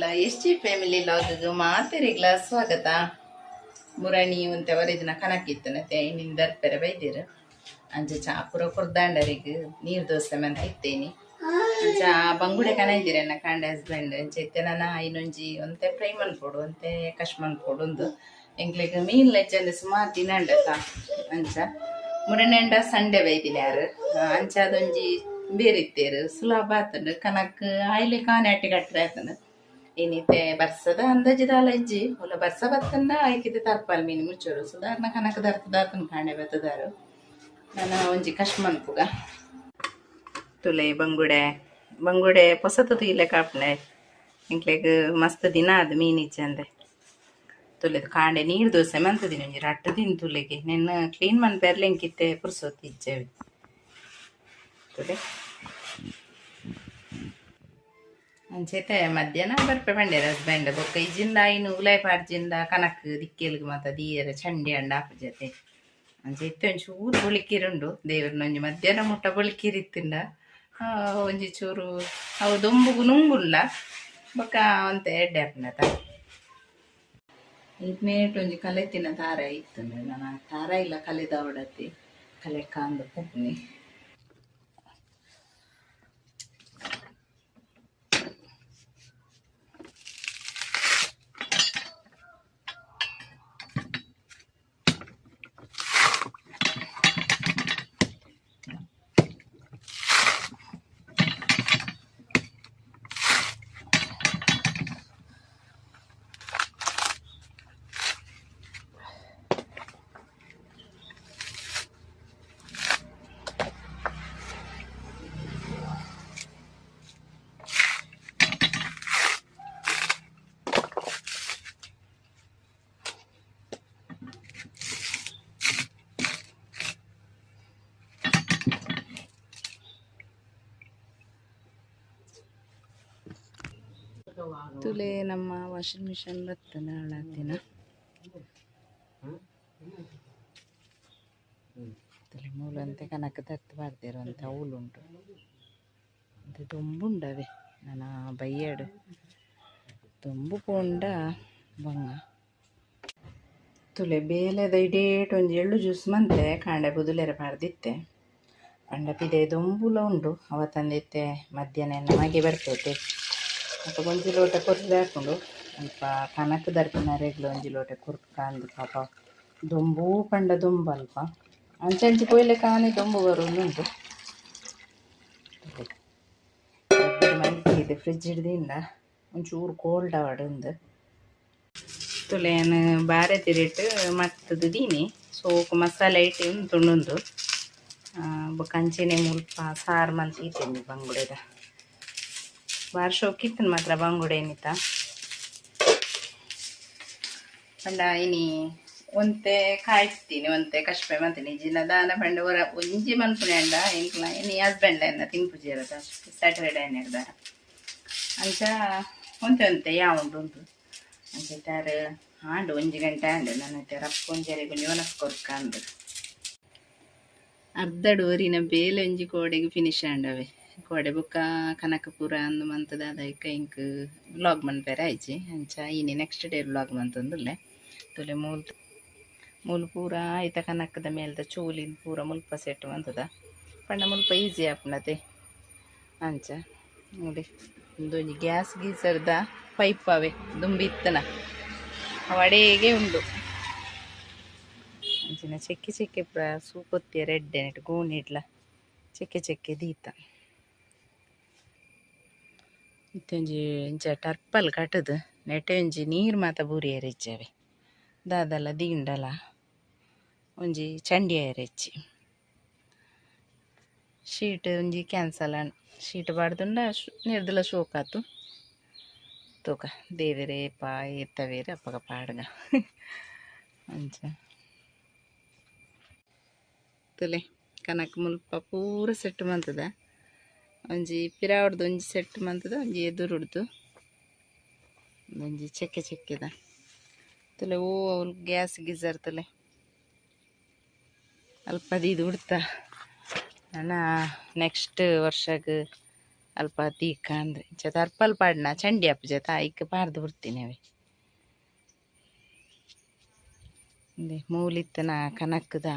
ಮಾತೆರೆಗ್ಲ S G family log ಮಾತೆರೆಗ್ಲ ಸ್ವಾಗತ. ಮುರಣಿ ಒಂತೆ ವರಿದಿನ ಕನಕಿತ್ತನತೆ ಇನ್ನಿಂದ ದರ್ಪೆರೆ ಬೈದಿರು. ಅಂಚ ಚಾಪುರ ಕೊರ್ದಾಂಡರಿಗ್ ನೀರು ದೋಸೆ ಮಂತ ಇತ್ತೇನಿ. ಅಂಚ ಬಂಗುಡೆ ಕನ ಇದ್ದೀರ ಎನ್ನ ಕಾಂಡೆ ಹಸ್ಬೆಂಡ್. ಅಂಚ ಇತ್ತೆ ನನ್ನ ಇನ್ನೊಂಜಿ ಒಂತೆ ಫ್ರೈ ಮನ್ಪೊಡು, ಒಂತೆ ಕಶ್ ಮನ್ಪೊಡು ಉಂದು. ಎಂಕ್ಲೆಗ್ ಮೀನ್ ಲೆಜ್ಜಂದೆ ಸುಮಾರು ದಿನ ಅಂಡತ. ಅಂಚ ಮುರಣೆಂಡ ಸಂಡೆ ಬೈದಿನ ಯಾರು. ಅಂಚ ಅದೊಂಜಿ ಬೇರಿತ್ತೇರು ಸುಲಭ ಆತಂಡು ಕನಕ್ ಆಯ್ಲೆ ಕಾನೆ ಅಟ್ಟಿ ಕಟ್ಟರೆ ಆತಂಡು. ಏನಿತ್ತೆ ಬರ್ಸದ ಅಂದಾಜಿ ದಾಲ ಇಜ್ಜಿ. ಒಲ್ಲ ಬರ್ಸ ಬತ್ತಂಡ ಆಯ್ಕಿದೆ ತರ್ಪಾಲ್ ಮೀನು ಮುಚ್ಚೋಡು ಸುಧಾರಣ ಕನಕ್ ದರ್ತದಾತನ್ ಕಾಣೆ ಬತ್ತದಾರು. ನಾನು ಒಂಜಿ ಕಶ್ ಮನ್ಪುಗ. ತುಲೆ ಬಂಗುಡೆ ಬಂಗುಡೆ ಪೊಸತು ತೂಯಿಲೆ ಕಾಪುಂಡೆ. ಎಂಕ್ಲೆಗ್ ಮಸ್ತ್ ದಿನ ಅದು ಮೀನ್ ಇಜ್ಜಂದೆ. ತುಲೆದು ಕಾಂಡೆ ನೀರು ದೋಸೆ ಮಂತದಿನಿ ಒಂಜಿ ರಟ್ಟು ದಿನ ತುಲೆಗೆ ನೆನ್ನ ಕ್ಲೀನ್ ಮನ್ಪೆರ್ಲೆ ಎಂಕಿತ್ತೆ ಪುರ್ಸೊತ್ತು ಇಜ್ಜೆವಿ. ತುಲೆ ಅಂಚೆತೆ ಮಧ್ಯಾಹ್ನ ಬರ್ಪೆ ಪಂಡೇರ್ ಹಸ್ಬೆಂಡ್. ಬೊಕ್ಕ ಇಜ್ಜಿಂದ ಐನು ಉಲಾಯ್ ಪಾಡ್ಜಿಂದ ಕನಕ್ ದಿಕ್ಕೆಲ್ಗ್ ಮಾತ ದೀಯರ ಚಂಡಿ ಅಂಡ ಆಪುಜತೆ. ಅಂಚ ಇತ್ತೆ ಒಂಚೂರು ಬೊಳಿಕಿರುಂಡು ದೇವರ್ನ ಒಂಜಿ ಮಧ್ಯಾಹ್ನ ಮುಟ್ಟ ಬೊಳಿಕಿರಿತ್ತಿಂಡ ಒಂಜಿ ಚೂರು ಅವು ದೊಂಬುಗು ನುಂಗುಲ್ಲ ಬೊಕ್ಕ ಒಂತೆ ಎಡ್ಡೆ ಆಪುಂಡತ. ಇತ್ನೇಟ್ ಒಂಜಿ ಕಲೆತಿನ ತಾರ ಇತ್ತುಂಡು. ನನ ತಾರ ಇಲ್ಲ ಕಲೆದಾವಡತಿ ಕಲೆ ಕಾಂದು ಪೊಗ್ನಿ. ತುಲೆ ನಮ್ಮ ವಾಷಿಂಗ್ ಮಿಷನ್ ಬತ್ತನ ಹಾಳಾತಿನ. ತುಲೆ ಮೂಲಂತೆ ಕನಕ ತತ್ತು ಪಾಡ್ದಿರುವಂತೆ ಅವುಲುಂಟು. ಅಂತೆ ದೊಂಬುಂಡವೆ ನನ ಬಯ್ಯಡು ದೊಂಬು ಪೋಂಡ ಬಂಗ. ತುಲೆ ಬೇಲೆದ ಇಡೇಟ್ ಒಂಜಿ ಎಳ್ಳು ಜ್ಯೂಸ್ ಮಂತೆ ಕಾಂಡೆ ಬುದುಲೆರೆ ಪಾಡ್ದಿತ್ತೆ. ಪಂಡ ಪಿದೆ ದೊಂಬುಲ ಉಂಡು ಅವತ್ತಂದಿತ್ತೆ ಮಧ್ಯಾಹ್ನ ಎನ್ನ ಮಗೆ ಬರ್ಪೇತೆ. ಅಪ್ಪ ಒಂಜಿ ಲೋಟ ಕೊರ್ದು ಹಾಕೊಂಡು ಅಲ್ಪ ಕನಕ್ ದರ್ಪಿನರೆಗ್ಲ ಒಂಜಿ ಲೋಟ ಕೊರ್ದು ಪಾಪ ದೊಂಬು ಪಂಡ ದೊಂಬು ಅಲ್ಪ ಅಂಚಂಚಿ ಪೋಯ್ಲೆ ಕಾನೆ ದೊಂಬು ಬರುವುದುಂಟು. ಇದೆ ಫ್ರಿಜ್ ಹಿಡ್ದಿಂದ ಒಂಚೂರು ಕೋಲ್ಡ್ ಆವಡುಂದು. ತುಲೆನ್ ಬಾರೆ ತಿರಿಟ್ ಮತ್ತದು ದೀನಿ ಸೋಕು ಮಸಾಲೆ ಇಟ್ಟು ಉಂತುಂಡುಂದು. ಬೊಕ್ಕ ಅಂಚೆನೆ ಮುಲ್ಪ ಸಾರು ಮಂತ್ ಇತ್ತೇನೆ ಬಂಗುಡೆದ. ಬಾರ್ ಶೋಕಿತ್ತನ್ ಮಾತ್ರ ಬಂಗುಡೆ ಏನಿತ್ತ. ಪಂಡ ಇನಿ ಒಂತೆ ಕಾಯ್ತೀನಿ ಒಂತೆ ಕಷ್ಪೆ ಮಂತೀನಿ ಜಿನ ದಾನ ಪಂಡ ಒರ ಒಂಜಿ ಮನ್ಪುಣೆ ಅಂಡ ಎಂಕ್ಲ ಇನಿ ಹಸ್ಬೆಂಡ್ ಎನ್ನ ತಿನ್ಪುಜೆರದ ಸ್ಯಾಟರ್ಡೆ ಏನಿರ್ದಾರ. ಅಂಚ ಒಂತೆ ಒಂತೆ ಯಾವುಂಡು ಉಂಟು. ಅಂಚ ತಾರು ಆಂಡು ಒಂಜಿ ಗಂಟೆ ಆಂಡು ನನ್ನ ರಪ್ಪ ಒಂಜರೆ ಒಂಜಿ ಒನಸ್ ಕೊರ್ಕ ಅಂದು. ಅರ್ಧ ಡೋರಿನ ಬೇಲೆ ಒಂಜಿ ಕೋಡೆಗೆ ಫಿನಿಶ್ ಆಂಡವೆ. ಕೋಡೆ ಬೊಕ್ಕ ಕನಕಪುರ ಅಂದು ಮಂತದ ಐಕ ಇಂಕ್ ವ್ಲಾಗ್ ಮನ್ಪೆರೆ ಆಯ್ಚಿ. ಅಂಚ ಇನಿ ನೆಕ್ಸ್ಟ್ ಡೇ ವ್ಲಾಗ್ ಮಂತೊಂದುಲ್ಲೆ. ತುಲೆ ಮೂಲು ಮೂಲು ಪೂರ ಐತ ಕನಕದ ಮೇಲ್ದ ಚೋಲಿನ ಪೂರ ಮುಲ್ಪ ಸೆಟ್ ಮಂತದ. ಪಂಡ ಮುಲ್ಪ ಈಸಿ ಆಪುಂಡತೆ. ಅಂಚ ನೋಡಿ ಒಂದೊಂಜಿ ಗ್ಯಾಸ್ ಗೀಸರ್ದ ಪೈಪ್ ಅವೆ ದುಂಬಿತ್ತನ ಅವು ಉಂಡು. ಅಂಚಿನ ಚೆಕ್ಕೆ ಚೆಕ್ಕೆ ಪೂರ ಸೂಪೊತ್ತಿಯ ರೆಡ್ಡೆ ನೆಟ್ ಗೋಣಿಡ್ಲ ಚೆಕ್ಕೆ ಚೆಕ್ಕೆ ದೀತ. ಇತ್ತೊಂಜಿ ಇಂಚ ಟರ್ಪಲ್ ಕಟ್ಟುದು ನೆಟೆ ಒಂಜಿ ನೀರು ಮಾತ ಬೂರಿಯೆರೆ ಇಜ್ಜವೆ. ದಾದಲ ದೀಂಡಲ ಒಂಜಿ ಚಂಡಿ ಆಯೆರೆ ಇಜ್ಜಿ. ಶೀಟ್ ಒಂಜಿ ಕ್ಯಾನ್ಸಲ್ ಆಂಡ್. ಶೀಟ್ ಪಾಡ್ದುಂಡ ನೀರ್ದಲ ಶೋಕಾತು. ತೂಕ ದೇವೆರೆ ಪಾ ಏತ್ತವೇರು ಅಪ್ಪಗ ಪಾಡ್ಗ. ಅಂಚ ತುಲೆ ಕನಕ್ ಮುಲ್ಪ ಪೂರ ಸೆಟ್ ಮಂತದ. ಒಂಜಿ ಪಿರಾವಡ್ದು ಒಂಜಿ ಸೆಟ್ ಮಂತದ ಒಂಜಿ ಎದುರುಡ್ದು ಒಂಜಿ ಚೆಕ್ಕೆ ಚೆಕ್ಕೆದ. ತುಲೆ ಓ ಅವ್ಲು ಗ್ಯಾಸ್ ಗೀಸರ್ ತುಲೆ ಅಲ್ಪ ದೀದ್ ಉಡ್ತ. ನನ ನೆಕ್ಸ್ಟ್ ವರ್ಷಗ್ ಅಲ್ಪ ತೀಕ ಅಂದ್ ಇಂಚ ತರ್ಪಲ್ ಪಾಡ್ನ ಚಂಡಿ ಆಪುಜ ಐಕ್ ಪಾರ್ದ್ ಬುಡ್ತಿನಿ ಅವೆ. ಇಂದೆ ಮೂಲಿತ್ತನ ಕನಕ್ದ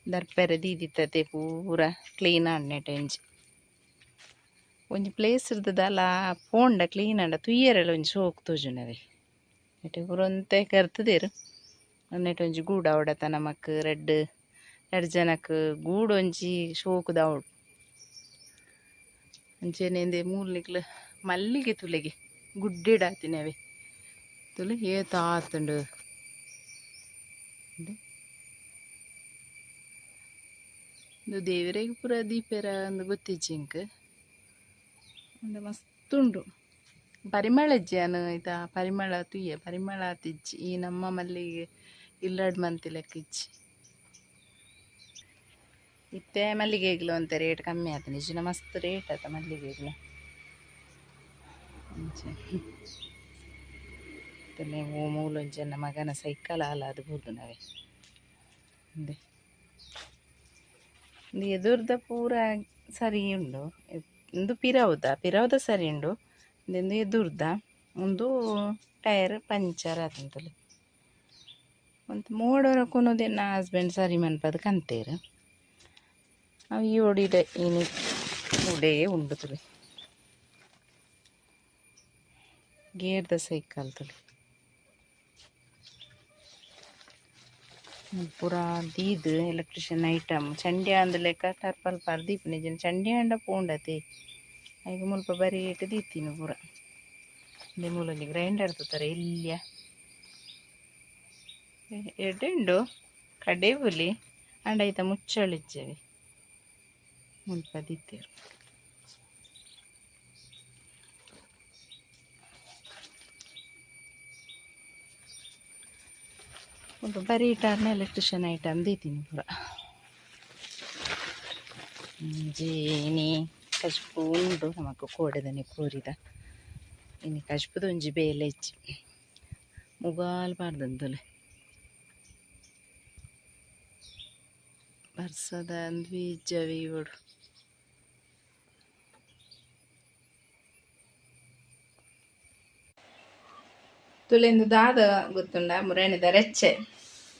ದರ್ಪೆರೆ ದೀದಿತ್ತತೆ ಪೂರ ಕ್ಲೀನ್ ಆಂಡ್ ಒಂಜಿ ಒಂಜಿ ಪ್ಲೇಸ್ ಇರ್ತದಲ್ಲ ಪೋಂಡ ಕ್ಲೀನ್ ಆಂಡ ತುಯ್ಯರೆಲ ಒಂಜಿ ಶೋಕ್ ತೋಜುಂಡವೆ. ನೆಟೆ ಪೂರ ಒಂತೆ ಗರ್ತದೇರು ನೆಟೆ ಒಂಜಿ ಗೂಡು ಆವಡತ ನಮಕ್ ರಡ್ಡ್ ರಡ್ಡ್ ಜನಕ್ ಗೂಡು ಒಂಜಿ ಶೋಕುದ ಆವೊಡು. ಅಂಚೆನೆ ಇಂದೆ ಮೂಲು ನಿಕ್ಲ್ ಮಲ್ಲಿಗೆ ತುಲೆಗೆ ಗುಡ್ಡೆಡ್ ಆತಿನವೆ ತುಲೆ ಏತ್ ಆತುಂಡು. ಉಂದು ದೇವೆರೆಗ್ ಪೂರ ದೀಪೆರ ಅಂದ್ ಗೊತ್ತಿಜ್ಜಿ ಎಂಕ್. ಉಂದು ಮಸ್ತ್ ಉಂಡು. ಪರಿಮಳ ಇಜ್ಜಿ ಯಾನ್ ಐತ ಪರಿಮಳ ತೂಯೆ ಪರಿಮಳ ಆತಿಜ್ಜಿ ಈ ನಮ್ಮ ಮಲ್ಲಿಗೆ ಇಲ್ಲಡ್ ಮಂತಿ ಲೆಕ್ಕ ಇಜ್ಜಿ. ಇತ್ತೆ ಮಲ್ಲಿಗೆಗ್ಲ ಒಂತೆ ರೇಟ್ ಕಮ್ಮಿ ಆತುಂಡು ಇಜ್ಜಿಂಡ ಮಸ್ತ್ ರೇಟ್ ಆತ ಮಲ್ಲಿಗೆಗ್ಲ. ಅಂಚ ಓ ಮೂಲೊಂಜಿ ಎನ್ನ ಮಗನ ಸೈಕಲ್ ಆಲಾದ್ ಬೂರ್ದುಂಡವೆ. ಉಂದೆ ಉಂದು ಎದುರ್ದ ಪೂರ ಸರಿ ಉಂಡು. ಉಂದು ಪಿರವುದ ಪಿರವುದ ಸರಿ ಉಂಡು. ಉಂದೆಂದು ಎದುರ್ದ ಉಂದು ಟೈರ್ ಪಂಚರ್ ಆತುಂಡು. ಒಂತೆ ಮೋಡೊರ ಕೊನೊದು ಎನ್ನ ಹಸ್ಬೆಂಡ್ ಸರಿ ಮನ್ಪದ್ ಕಂತೇರ್. ಅವು ಈ ಒಡಿದ ಇನಿ ಉಡೇ ಉಂಡು ತುಲೆ. ಗೇರ್ದ ಸೈಕಲ್ ತುಲೆ. ಪೂರ ದೀದ್ ಎಲೆಕ್ಟ್ರಿಷಿಯನ್ ಐಟಮ್ ಚಂಡಿ ಆಂದ್ ಲೆಕ ಟರ್ಪಲ್ ಪಾರ್ದ್ ದೀಪುನಿ ಇಜ್ಜಿಂಡ ಚಂಡಿ ಆಂಡ ಪೋಂಡತೆ ಐಕ್ ಮುಲ್ಪ ಬರಿಟ್ ದೀತಿನಿ ಪೂರ. ಇಂದೆ ಮೂಲೊಂಜಿ ಗ್ರೈಂಡರ್ ತೂತರೆ ಎಲ್ಯ ಎಡ್ಡೆ ಉಂಡು ಕಡೇಬೊಲಿ ಆಂಡ ಐತ ಮುಚ್ಚಳ ಇಜ್ಜಿ ಮುಲ್ಪ ದೀತೆರ್. ಮುಲ್ಪ ಬರಿಟ್ ಆರ್ನ ಎಲೆಕ್ಟ್ರಿಷಿಯನ್ ಐಟಮ್ ದೀತಿನಿ ಪೂರ. ಒಂಜಿ ಇನಿ ಕಜ್ಪು ಉಂಡು ನಮಕ್ ಕೋಡೆದನೆ ಕೋರಿದ. ಇನಿ ಕಜ್ಪುದ ಒಂಜಿ ಬೇಲೆ ಇಜ್ಜಿ. ಮುಗಾಲ್ ಪಾಡ್ದೆನ್ ತೂಲೆ. ಬರ್ಸದ ಅಂದ್ವಿ ಇಜ್ಜವಿ ಇವೊಡು. ತುಲೆ ಇಂದು ದಾದ ಗೊತ್ತುಂಡ ಮುರಾಣಿದ ರೆಚ್ಚೆ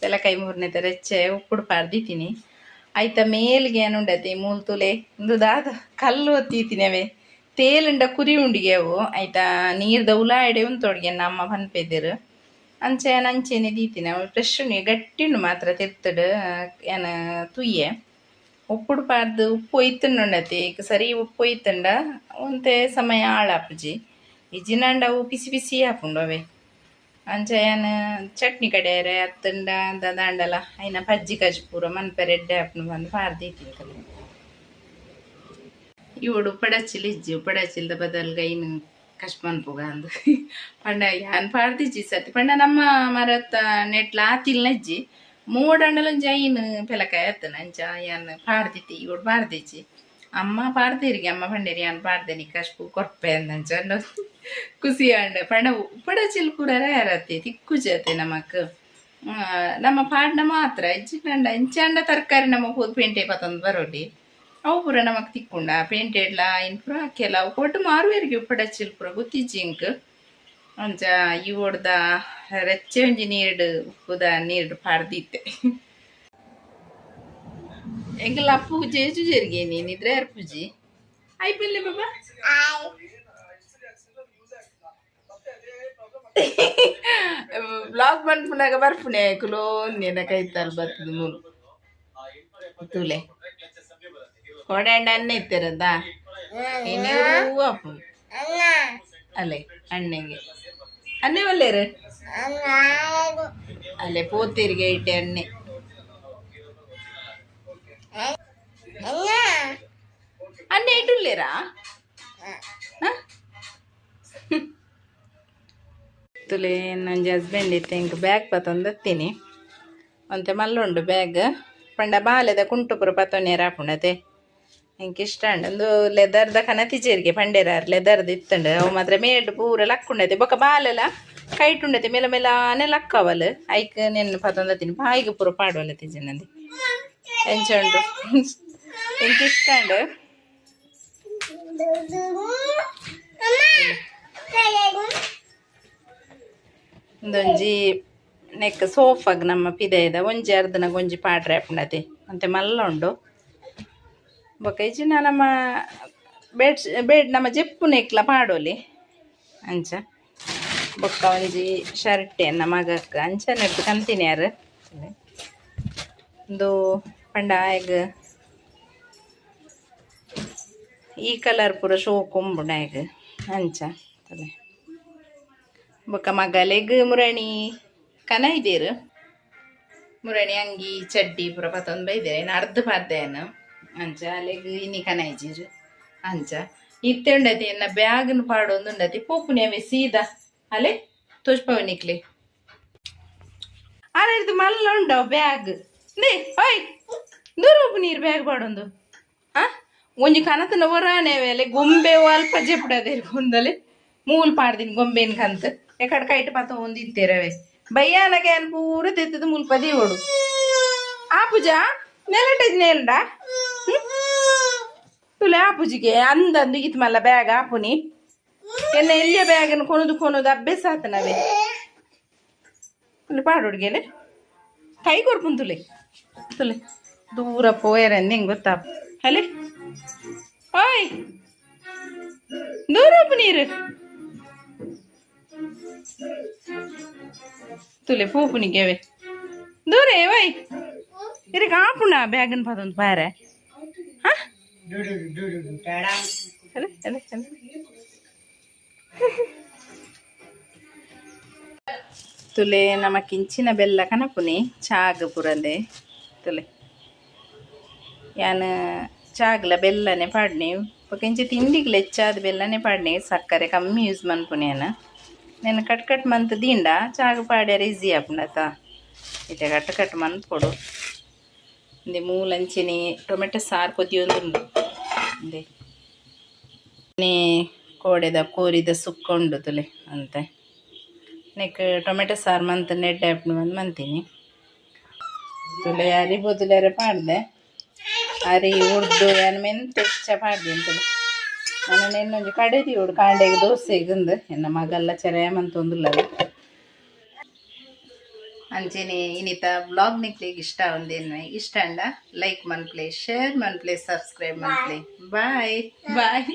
ಪೆಲಕಾಯಿ ಮೂರ್ನೆದ ರೆಚ್ಚೆ ಉಪ್ಪುಡು ಪಾಡ್ದಿತೀನಿ. ಐತ ಮೇಲ್ಗೆ ಏನುಂಡತೆ ಮೂಲು ತುಲೆ ಇಂದು ದಾದ ಕಲ್ಲು ಒತ್ತೀತೀನಿ ಅವೇ ತೇಲುಂಡ ಕುರಿ ಉಂಡಿಗೆ ಅವು ಐತ ನೀರ್ದ ಉಲಾಯಿಡೆ ಉಂತೊಡ್ಗೆ ನಮ್ಮ ಪನ್ಪೆದೆರ್. ಅಂಚ ಯಾನ್ ಅಂಚೆನೆ ದೀತಿನಿ ಅವು ಫ್ರೆಶ್ ಉಂಡು ಗಟ್ಟಿ ಉಂಡು ಮಾತ್ರ ತಿರ್ತುಡು ಯಾನ್ ತೂಯೆ. ಉಪ್ಪುಡು ಪಾಡ್ದ್ ಉಪ್ಪು ಒಯ್ತುಂಡುಂಡತೆ ಇಕ್ ಸರಿ ಉಪ್ಪು ಒಯ್ತುಂಡ ಒಂತೆ ಸಮಯ ಹಾಳಾಪುಜಿ. ಇಜ್ಜಿನಾಂಡ ಅವು ಪಿಸಿ ಪಿಸಿ ಆಪುಂಡು ಅವೇ. ಅಂಚ ಯಾನ್ ಚಟ್ನಿ ಕಡೆಯರೆ ಅತ್ತುಂಡ ದಾದಾಂಡಲ ಐನ ಪಜ್ಜಿ ಕಜ್ಜಿ ಪೂರ ಮನ್ಪೆರೆ ಎಡ್ಡೆ ಆಪುಂಡು ಪಂದ್ ಪಾಡ್ದ್ ದೀತಿನಿ ಕಲಿ. ಇವುಡು ಉಪ್ಪಡಚ್ಚಿಲ್ ಇಜ್ಜಿ ಉಪ್ಪಡಚ್ಚಿಲ್ದ ಬದಲ್ಗ್ ಐನ್ ಕಶ್ ಮನ್ಪುಗ ಅಂದ್ ಪಂಡ ಯಾನ್ ಪಾಡ್ದಿಜ್ಜಿ ಸರ್ತಿ ಪಂಡ ನಮ್ಮ ಮರತ್ತ ನೆಟ್ಲ ಆತಿಲ್ನ ಇಜ್ಜಿ ಮೋಡಾಂಡಲ ಒಂಜಿ ಐನ್ ಪೆಲಕಾಯಿ ಆತುಂಡು ಅಂಚ ಯಾನ್ ಪಾಡ್ದಿತ್ತಿ ಇವುಡು ಪಾಡ್ದಿಜ್ಜಿ. ಅಮ್ಮ ಪಾಡ್ದೆರಿಗೆ ಅಮ್ಮ ಪಂಡೇರಿ ಯಾನ್ ಪಾಡ್ದೆನಿ ಕಶ್ಪು ಕೊರ್ಪೆ ಅಂದ್ ಅಂಚ ಖುಷಿ ಆಂಡ್. ಪಂಡ ಉಪ್ಪಡಚ್ಚಿಲ್ ಪೂರ ರೇರ್ ಅತ್ತೆ ತಿಕ್ಕುಜಿ ಅತ್ತೆ ನಮಕ್. ನಮ್ಮ ಪಾಡ್ನ ಮಾತ್ರ ಇಜ್ಜಿಂಡ ಇಂಚಾಂಡ ತರಕಾರಿ ನಮ ಪೋದು ಪೇಂಟೆ ಪತೊಂದು ಬರೊಲಿ ಅವು ಪೂರ ನಮಕ್ ತಿಕ್ಕುಂಡ ಪೇಂಟೆಡ್ಲ ಐನ್ ಪೂರ ಕೆಲವು ಕೊಟ್ಟು ಮಾರುವೆರಿಗೆ ಉಪ್ಪಡಚ್ಚಿಲ್ ಪೂರ ಗೊತ್ತಿಜ್ಜಿ ಎಂಕ್. ಅಂಚ ಇವೊಡ್ದ ರೆಚ್ಚೆ ಒಂಜಿ ನೀರ್ಡ್ ಉಪ್ಪುದ ನೀರ್ಡ್ ಪಾಡ್ದಿತ್ತೆ. ಎಂಕಲ್ನ ಅಪ್ಪು ಜೇಜುಜೆರ್ಗೆ ನಿದ್ರೆ ಅರ್ಪುಜಿ ಐಪಿಲ್ಲೆ ಬಾಬಾ. ಬ್ಲಾಗ್ ಮನ್ಪುನಗ ಬರ್ಪುನೆ ಕುಲೋ ನೆನ ಕೈತಲ್ ಬರ್ತದ ಮೂಲು. ತೂಲೆ ಕೊಡಂಡ ಅನ್ನ ಇತ್ತಿರದ ಅಪ್ಪು ಅಲ್ಲೇ ಅಣ್ಣೆಗೆ ಅಣ್ಣೆ ಒಲ್ಲೇರು ಅಲ್ಲೇ ಪೋತಿರಿಗೆ ಇಟ್ಟೆ ಅಣ್ಣೆ ಅಣ್ಣೆ ಇಟ್ಟುಲ್ಲೇರಾ. ತುಲೆ ನಂಜಿ ಹಸ್ಬೆಂಡ್ ಇತ್ತೆ ಇಂಕ್ ಬ್ಯಾಗ್ ಪತೊಂದು ಒಂತೆ ಮಲ್ಲುಂಡು ಬ್ಯಾಗ್ ಪಂಡ ಬಾಲೆದ ಕುಂಟು ಪೂರ ಪತ್ತೊನ್ಯರ ಆಪುಂಡತೆ ಎಂಕ್ ಇಷ್ಟ ಉಂಡು ಒಂದು ಲೆದರ್ದ ಕನತಿಜೆರಿಗೆ ಪಂಡೇರಾರ್ ಲೆದರ್ದ ಇತ್ತುಂಡು ಅವು ಮಾತ್ರ ಮೇಲ್ಡ್ ಪೂರ ಲಕ್ಕುಂಡತೆ ಬೊಕ ಬಾಲೆಲ ಕೈಟುಂಡತೆ ಮೇಲ ಮೇಲಾನೆ ಲಕ್ಕವಲ್ ಐಕ್ ನೆನ್ ಪತೊಂದತ್ತೀನಿ ಬಾಯಿಗೆ ಪೂರ ಪಾಡುವಲ್ಲ ತಿಜನಂದಿ ಎಂಚ ಉಂಡು ಎಂಕ್ ಇಷ್ಟ ಉಂಡು. ಉಂದೊಂಜಿ ನೆಕ್ ಸೋಫಾಗ್ ನಮ್ಮ ಪಿದಯ್ದ ಒಂಜಿ ಅರ್ಧನಾಗ ಒಂಜಿ ಪಾಡ್ರೆ ಆಪುಂಡತೆ ಅಂತೆ ಮಲ್ಲ ಉಂಡು. ಬೊಕ ಇಜ್ಜಿಂಡ ನಮ್ಮ ಬೆಡ್ ಬೆಡ್ ನಮ್ಮ ಜೆಪ್ಪುನೆಕ್ಲ ಪಾಡೊಲಿ ಅಂಚ. ಬೊಕ್ಕ ಒಂಜಿ ಶರ್ಟ್ ಎನ್ನ ಮಗಕ್ ಅಂಚನೆ ಕಂತಿನಿಯರ್. ಉಂದು ಪಂಡ ಆಯಗ್ ಈ ಕಲರ್ ಪೂರ ಶೋಕು ಉಂಬುಂಡು ಆಯಗ್ ಅಂಚ ತೂಲೆ. ಬೊಕ್ಕ ಮಗಲೆಗ್ ಮುರಣಿ ಕನ ಇದೇರು ಮುರಣಿ ಅಂಗಿ ಚಡ್ಡಿ ಪೂರ ಪತ್ತೊಂದು ಬೈದೆ ಅರ್ಧ ಪಾಡ್ದೇನ ಅಂಚ ಅಲೆಗ್ ಇನಿ ಕನ ಇಜ್ಜಿರ್ ಅಂಚ. ಇತ್ತೆ ಉಂಡತಿ ಎನ್ನ ಬ್ಯಾಗ್ನ್ ಪಾಡೊಂದು ಉಂಡತಿ ಪೋಪುನಿ ಅವೆ ಸೀದಾ ಅಲೆ ತೋಜ್ಪಾವೆ ನಿಕ್ಲೆ. ಅರೆರ್ದು ಮಲ್ಲ ಉಂಡವು ಬ್ಯಾಗ್ ನೇ ಓಯ್ ದೂರ ನೀರು ಬ್ಯಾಗ್ ಪಾಡೊಂದು ಆ ಒಂಜಿ ಕನತನ ಒರಾನೆ ವೇಲೆ ಗೊಂಬೆ ಅಲ್ಪ ಜೆಪ್ಪಡದೆ ಗೊಂದಲೆ ಮೂಲ್ ಪಾಡ್ದಿನಿ ಗೊಂಬೆನ್ ಕಂತ್ ಎಕಡೆ ಕೈಟ್ ಪತ್ತ ಒಂದು ಇತ್ತೇರವೆ ಬಯ್ಯಾನಗೆ ಅನ್ ಪೂರ ತೆತ್ತದ ಮುಲ್ಪ ದೀವೊಡು ಆಪುಜ ನೆಲಟೆಜ್ ನೇಲ್ಡ ತುಲೆ ಆಪುಜಿಗೆ ಅಂದಂದು ಇತ್ ಮಲ್ಲ ಬ್ಯಾಗ್ ಆಪುನಿ ಎನ್ನ ಎಲ್ಲಿಯ ಬ್ಯಾಗನ್ನು ಕೊನದು ಕೊನದು ಅಭ್ಯಾಸ ಆತನವೇ ತುಲೆ ಪಾಡೊಡ್ಗೆಲೆ ಕೈ ಕೊರ್ಪುನ್ ತುಲೆ ತುಲೆ ದೂರ ಪೋಯರೆ ನಿಂಗೆ ಗೊತ್ತಾ ಅಲೆ ಓಯ್ ದೂರ ನೀರು ತುಲೆ ಪೋಪುನಿಗೆವೆ ದೂರ ಓಯ್ ಇರಕ್ಕೆ ಆಪುಣ ಬ್ಯಾಗನ್ ಪದೊಂದು ಪಾರೆ. ಹಾ ಅರೆ ಅರೆ ಅರೆ ತುಲೆ ನಮಕ್ ಇಂಚಿನ ಬೆಲ್ಲ ಕನಪುನಿ ಚಾಗ್ ಪುರಂದೆ ತುಲೆ ಯಾನ್ ಚಾಗ್ಲ ಬೆಲ್ಲನೆ ಪಾಡ್ನಿ ಬೊಕ ಇಂಚ ತಿಂಡಿಗ್ಲ ಹೆಚ್ಚಾದ್ ಬೆಲ್ಲನೆ ಪಾಡ್ನಿ ಸಕ್ಕರೆ ಕಮ್ಮಿ ಯೂಸ್ ಮನ್ಪುನಿ ಯಾನ್. ನೆನ್ ಕಟ್ ಕಟ್ ಮಂತ್ ದೀಂಡ ಚಾಗ್ ಪಾಡ್ಯರೆ ಈಸಿ ಆಪುಂಡತ ಇತ್ತೆ ಕಟ್ ಕಟ್ ಮನ್ಪೊಡು. ಇಂದೆ ಮೂಲಂಚಿನಿ ಟೊಮೆಟೊ ಸಾರು ಕೊದಿಯೊಂದುಂಡು. ಇಂದೆ ನೇ ಕೋಡೆದ ಕೋರಿದ ಸುಕ್ಕ ಉಂಡು ತುಲೆ ಅಂತೆ ನೆಕ್ ಟೊಮೆಟೊ ಸಾರು ಮಂತ್ ನೆಡ್ಡೆ ಆಪುಂಡು ಮಂತ್ ಮಂತೀನಿ. ತುಲೆ ಅರಿ ಬೊದುಲೆರೆ ಪಾಡ್ದೆ ಅರಿ ಉರ್ದು ಯಾನ್ ಮೆಂತೆ ಹೆಚ್ಚ ಪಾಡ್ದಿನಿ ತುಲೆ. ನನ ನೆನ್ನೊಂಜಿ ಕಡೆ ದೀವೊಡು ಕಾಂಡೆಗ್ ದೋಸೆಗ್ ಎನ್ನ ಮಗಲ್ಲ ಚೆರೆ ಮಂತೊಂದುಲ್ಲಲ್. ಅಂಚೆನೆ ಇನಿತ ವ್ಲಾಗ್ ನಿಕ್ಲೆಗ್ ಇಷ್ಟ ಆವೊಂದೇನು ಇಷ್ಟ ಅಂಡ ಲೈಕ್ ಮನ್ಪುಲೆ, ಶೇರ್ ಮನ್ಪುಲೆ, ಸಬ್ಸ್ಕ್ರೈಬ್ ಮನ್ಪುಲೆ. Bye boy.